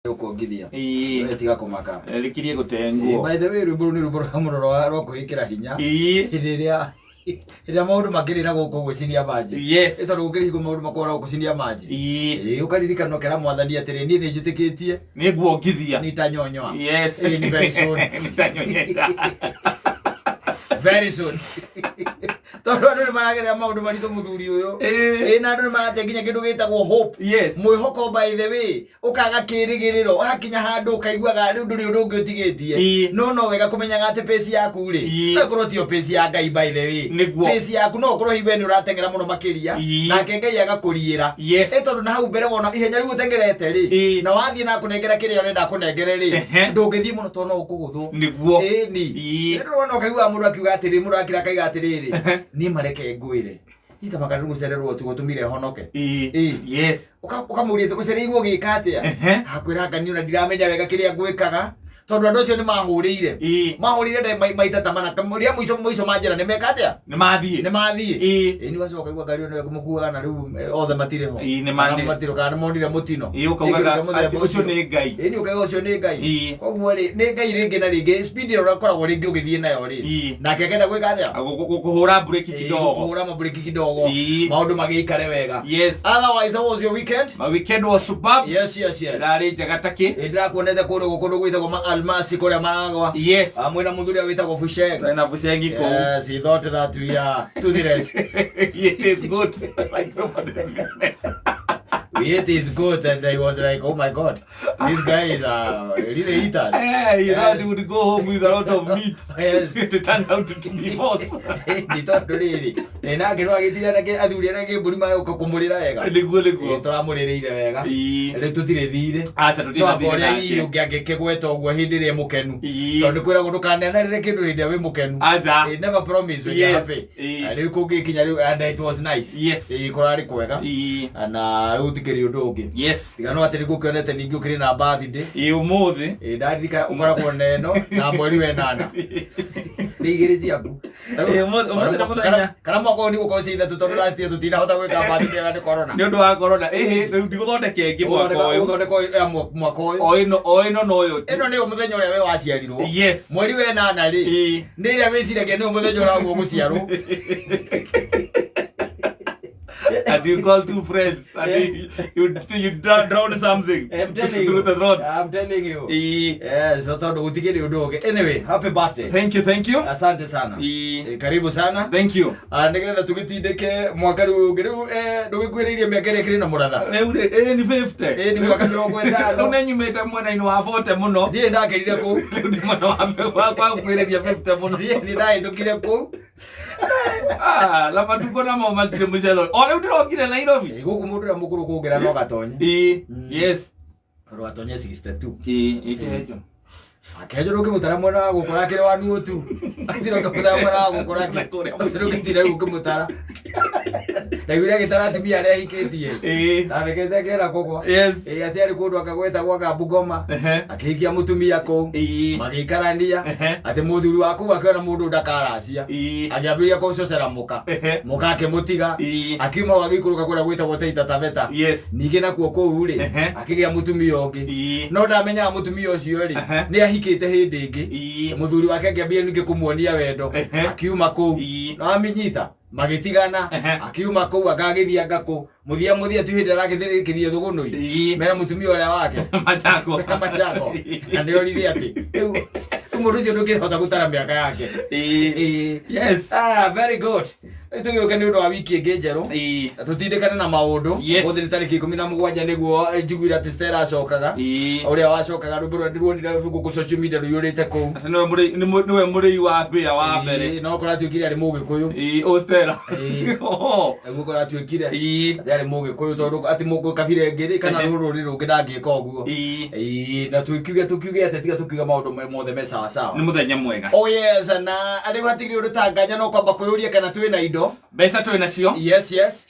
Ũkuongithia. Ĩĩ. We tiga kũmaka. Rĩkirie Ĩĩ, gũtengwo. By the way, rwĩmbo rũu nĩ rwĩmbo rwa mũno rwa kwĩĩkĩra hinya. Hĩndĩ ĩrĩa maũndũ makĩrĩ na gũkũ gwĩciria manji. Ĩ tondũ gũkĩrĩ hingo maũndũ makoragwo gũciria manji. Ĩĩ, ũkaririkana ũkera mwathani atĩrĩ, niĩ nĩ njĩtĩkĩtie. Nĩ nguongithia. Nitanyonywa. Yes. Ĩĩ, ni very soon. Nitanyonyesha. Very soon. Tondũ andũ nĩ maragerera maũndũ maritũ, mũthuri ũyũ. Ĩĩ, na andũ nĩ marate nginya kĩndũ gĩtagwo hope. Mwĩhoko, by the way, ũkaga kĩrĩgĩrĩro, wakinya handũ ũkaiguaga rĩu ndũrĩ ũndũ ũngĩ ũtigĩtie. No wega kũmenyaga atĩ pace yaku rĩ, no ĩkorwo tiyo pace ya Ngai, by the way. Pace yaku no ũkorwo hihi we nĩ ũrateng'era mũno makĩria, nake Ngai agakũriĩra. Ĩ tondũ na hau mbere wona ihenya rĩu ũteng'erete rĩ, na wathiĩ na akũnengera kĩrĩa ũrenda akũnengere rĩ, ndũngĩthiĩ mũno tondũ no ũkũgũthwo. Ĩni. Nĩ ndĩrona ũkaiguaga mũndũ akiuga atĩrĩ, mũndũ akira akaiga atĩrĩrĩ, niĩ mareke ngwĩre itamaka nĩ gũcererwo tu gũtũmire honoke. Ĩĩ. Ũkamũria atĩ ũcereirwo gĩka atĩa? Akwĩra ngani ona ndiramenya wega kĩrĩa ngwĩkaga, tondũ andũ acio nĩ mahũrĩire mahũrĩire maita ta mana rĩa mũico mũico manjĩra nĩ meka atĩa. Nĩ mathiĩ. Nĩ mathiĩ. Ĩĩ, nĩ wacoka igua ngari ĩyo nĩwe kũmũkuaga na rĩu othe matirĩ ho. Ĩĩ, nĩ Kana matirĩ, kana nĩ monire mũtino. Ĩĩ, ũkaugaga Ĩ, kĩndũ kĩa mũthemba atĩ ũcio ũcio. nĩ Ngai. Ĩĩ, nĩ ũkauga ũcio nĩ Ngai. Koguo rĩ, nĩ Ngai rĩngĩ na rĩngĩ speed ĩrĩa ũrakoragwo rĩngĩ ũgĩthiĩ nayo rĩ, nake akenda gwĩka atĩa? Gũkũhũra mburĩki Ĩĩ, kidogo. gũkũhũra mabreki kidogo, maũndũ magĩikare wega. Otherwise, how was your weekend? My weekend was superb. Yes. Ĩrarĩ njega takĩ. Ĩ, ndĩrakuonete kũndũ gũkũ gwĩtagwo ma almasi kũrĩa maragwa. Ah, mwĩna mũthuri ũrĩa wĩtagwo Fusheng. Tena Fucengi kũu. Yes, he thought that we are toothless. It is good. Like nobody's business. It is good, and I was like, "Oh my God, this guy is really eaters." Hey, he thought he would go home with a lot of meat. It turned out to be false. Nĩ tondũ rĩrĩ, ĩ, nake no agĩtire na athuri arĩa kĩmbũri magĩũka kũmũrĩra wega. Nĩguo. Ĩ, Nĩguo. tũramũrĩrĩire wega. Rĩu tũtirĩ thirĩ. Aca, tũtirĩ No na anga thirĩ ũrĩa hihi nake. ũngĩ angĩkĩgweta ũguo hĩndĩ ĩrĩa e mũkenu. Tondũ nĩ kwĩragwo ndũkaneanĩrĩre kĩndũ hĩndĩ ĩrĩa wĩ mũkenu. Aca. Ĩ, never promise when you're happy. Na rĩu kũngĩkinya rĩu, and it was nice. Ĩ, kũrarĩ kwega. Na rĩu tikĩrĩ ũndũ ũngĩ. Tiga no atĩ nĩ ngũkĩonete ningĩ ũkĩrĩ na birthday. Ĩĩ, ũmũthĩ. Ĩ, ndaririkana ũkoragwo na ĩno na mweri wa ĩnana. Nĩ igĩrĩ ciaku. Ĩ, ũmũthĩ nĩ mũthenya. Kana mwaka ũyũ nĩ gũkorwo ciĩ ithatũ, tondũ last year tũtinahota gwĩka birthday ĩyo nĩ corona. Nĩ ũndũ wa corona. Ĩhĩ, rĩu ndigũthondeka ĩngĩ mwaka ũyũ. Ũgũthondeka ya mwaka ũyũ. O ĩno no yo tu. Ĩno nĩyo mũthenya ũrĩa we waciarirwo. Mweri wa ĩnana rĩ, nĩ ĩrĩa wĩciragia nĩyo mũthenya ũragwo gũciarwo. And you call two friends and you drown something I'm telling through you. the throat. I'm telling you. Ĩĩ. Yes, tondũ gũtikĩrĩ ũndũ ũngĩ. Anyway, happy birthday. Thank you, thank you. Asante sana. Ĩĩ. Eh, karibu sana. Thank you. Ah, nĩgetha tũgĩtindĩke mwaka rĩu ũngĩ rĩu, ndũgĩkuhĩrĩirie mĩaka ĩrĩa ĩkĩrĩ na mũratha. Rĩu rĩ, ĩĩ, nĩ 50. Ĩĩ, nĩ mĩaka 50. Rĩu nĩ nyumĩte mwena-inĩ wa 40 mũno. Ndirĩ ndakĩrire kũu. Rĩu ndĩ mwena wa gũkuhĩrĩria 50 mũno. Ndirĩ nĩ ndahĩtũkire kũu. Ah, na matukũ namo matirĩ mũcetho. O rĩu ndĩrokire Nairobi. Ĩ, gũkũ mũndũ ũrĩa mũkũrũ kũngĩra no gatonye. Tondũ gatonye 62. Ĩĩ, ĩkĩhenjo. Akenjo ndũngĩmũtara mwena wa gũkũ akĩrĩ wa nuotu. Atira ũkĩmũtara mwena wa gũkũ rake. Ndũngĩtira rĩu ũkĩmũtara. Ndaiguire agĩtara atumia arĩa ahikĩtie. Ndathekete ngera kũgwa. Ĩ, atĩ arĩ kũndũ akagwetagwo anga Bungoma. Akĩhikia mũtumia kũu. Magĩikarania. Atĩ mũthuri wa kũu akĩona mũndũ ndakaracia. Akĩambĩrĩria kũcocera mũka. Mũka akĩmũtiga. Akiuma hau agĩikũrũka kũrĩa gwĩtagwo Taita Taveta. Ningĩ nakuo kũu rĩ, akĩgĩa mũtumia ũngĩ. No ndamenyaga mũtumia ũcio rĩ, nĩ ahikĩte hĩndĩ ĩngĩ. Mũthuri wake akĩambia ningĩ kũmuonia wendo. Akiuma kũu. Na waminyita magĩtigana. Akiuma kũu agagĩthiĩ anga kũ mũthia mũthia tu hĩndĩ arakĩthĩrĩkĩrie thũgũnũi mena mũtumia ũrĩa wake. Machako. Mena Machako, na nĩ orire atĩ rĩu rĩu mũndũ ũcio ndũngĩhota gũtara mĩaka yake. Ĩĩ. Ah, very good. Rĩu tũgĩũke nĩ ũndũ wa wiki ĩngĩ njerũ. Na tũtindĩkane na maũndũ. Ũmũthĩ nĩ tarĩki 17 nĩguo njiguire atĩ Stella acokaga. Ũrĩa wacokaga, rwĩmbo rũrĩa ndĩruonire gũkũ social media rũiyũrĩte kũu. Atĩ nĩwe mũrĩi wa mbĩa wa mbere. Ĩĩ, no kũratuĩkire arĩ mũgĩkũyũ. Ĩĩ, o Stella. Ĩĩ. Oho. Nĩguo kũratuĩkire atĩ arĩ mũgĩkũyũ, tondũ atĩ mũndũ kabira ĩngĩ rĩ, kana rũrĩrĩ rũngĩ ndangĩka ũguo. Ĩĩ, na tũkiuge atĩ tiga tũkiuge maũndũ mothe me sawa sawa. Nĩ mũthenya mwega. Oh yes, na rĩu hatirĩ ũndũ tanganya no kwamba kwĩyũria kana twĩna indo. Mbeca twĩ nacio. Yes.